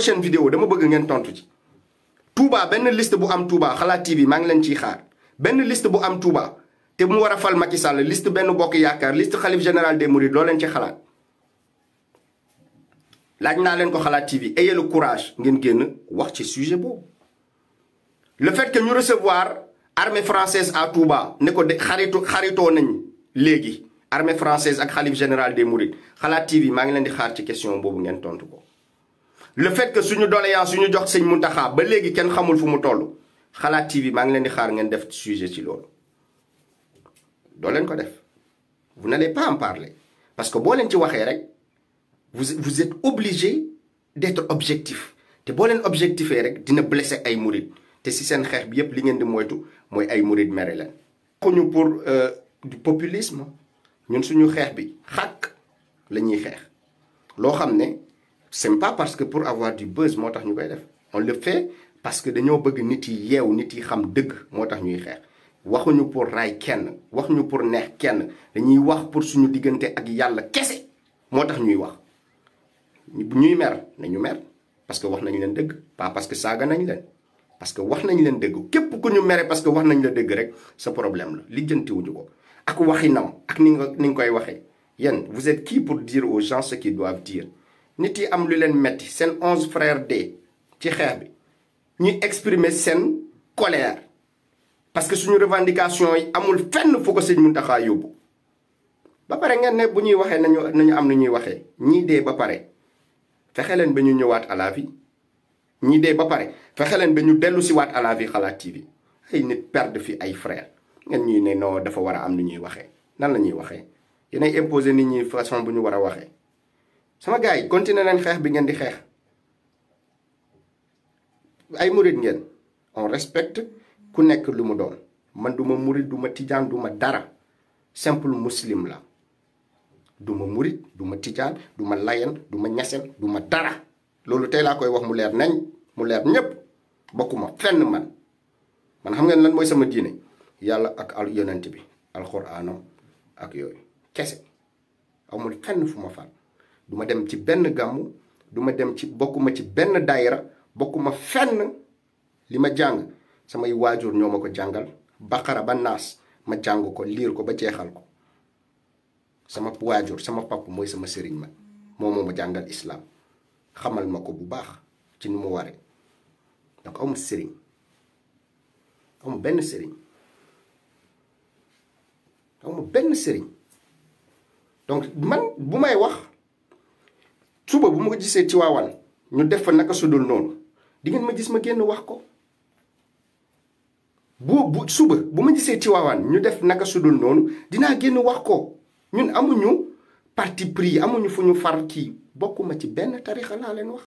prochaine vidéo dama bëgg ngeen tontu ci Touba benn liste bu am Touba Xalaat TV maa ngi leen ciy xaar benn liste bu am Touba te mu war a fal Macky Sall liste benn bokk yaakaar liste xalif général des Mourides loo leen ci xalaat laaj naa leen ko Xalaat TV ayez le courage ngeen génn wax ci sujet boobu. Le fait que ñu recevoir armée française à Touba ne ko de xaritoo nañ léegi armée française ak xalif général des Mourides Xalaat TV maa ngi leen di xaar ci question boobu ngeen tontu ko. Le fait que suñu doléance suñu jox sëñ Mountakha ba léegi kenn xamul fu mu toll Xalaat TV maa ngi leen di xaar ngeen def sujet ci loolu doo leen ko def vous n'allez pas en parler parce que boo leen ci waxee rek vous êtes obligé d'être objectif te boo leen objectifee rek dina blesser ay murid te si seen xeex bi yépp li ngeen di moytu mooy ay murid mere leen. waxuñu pour du populisme ñun suñu xeex bi xàkk la ñuy xeex loo xam ne c'est pas parce que pour avoir du buzz moo tax ñu koy def on le fait parce que dañoo bëgg nit yi yeew nit yi xam dëgg moo tax ñuy xeex waxuñu pour ray kenn waxuñu pour neex kenn dañuy wax pour suñu diggante ak yàlla kese moo tax ñuy wax bu ñuy mer nañu mer parce que wax nañ leen dëgg pas parce que saaga nañ leen parce que wax nañ leen dëgg képp ku ñu mere parce que wax nañ la dëgg rek sa problème la lijjantiwuñu ko ak waxinam ak ni nga koy waxee yéen vous êtes qui pour dire aux gens ce qu'ils doivent dire nit yi am lu leen metti seen 11 frères de ci xeex bi ñuy exprimer seen colère parce que suñu revendication yi amul fenn fu ko sëñ Mountakha yóbbu ba pare ngeen ne bu ñuy waxee nañu am nu ñuy waxee ñii dee ba pare fexe leen ba ñu ñëwaat à la vie ñii dee ba pare fexe leen ba ñu dellu si waat à la vie Xalaat TV ay nit perdre fi ay frères ngeen ñuy ne non dafa war a am nu ñuy waxee nan la ñuy waxee yéenay imposer nit ñi façon bu ñu war a waxee sama gars yi continuer leen xeex bi ngeen di xeex ay murid ngeen on respecte ku nekk lu mu doon man duma murid duma tijaan duma dara simple muslim la duma murid duma tijaan duma layen duma ñaseen duma dara loolu tey laa koy wax mu leer nañ mu leer ñépp bokkuma fenn man xam ngeen lan mooy sama diine yàlla ak al yonent bi alxuraanam ak yooyu kese amul fenn fu ma fal duma dem ci benn gàmmu duma dem ci bokkuma ci benn daayira bokkuma fenn li ma jàng samay waajur ñoo ma ko jàngal baqara ba naas ma jàng ko liir ko ba jeexal ko sama waajur sama papa mooy sama sëriñ ma moo ma jàngal islam xamal ma ko bu baax ci ni mu waree donc amu sëriñ amu benn sëriñ donc man bu may wax suba bu ma ko gisee ci waawan ñu def fa naka sudul noonu di ngeen ma gis ma génn wax ko bu suba bu ma gisee ci waawaan ñu def naka sudul noonu dinaa génn wax ko ñun amuñu parti pris amuñu fu ñu far kii bokkuma ci benn tarixa laa leen wax